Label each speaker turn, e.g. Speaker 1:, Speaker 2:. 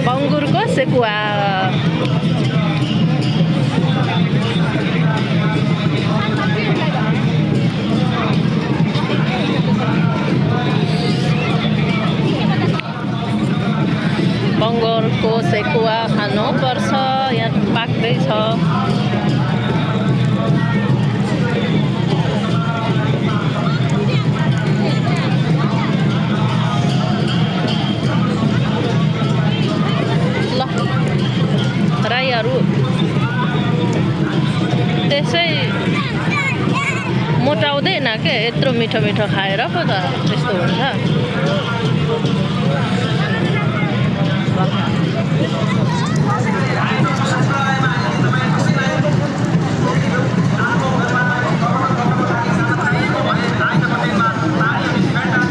Speaker 1: बङ्गुरको सेकुवा बङ्गुरको सेकुवा खानुपर्छ यहाँ पाक्दैछ राईहरू त्यसै मोटाउँदैन के यत्रो मिठो मिठो खाएर पो त त्यस्तो हुन्छ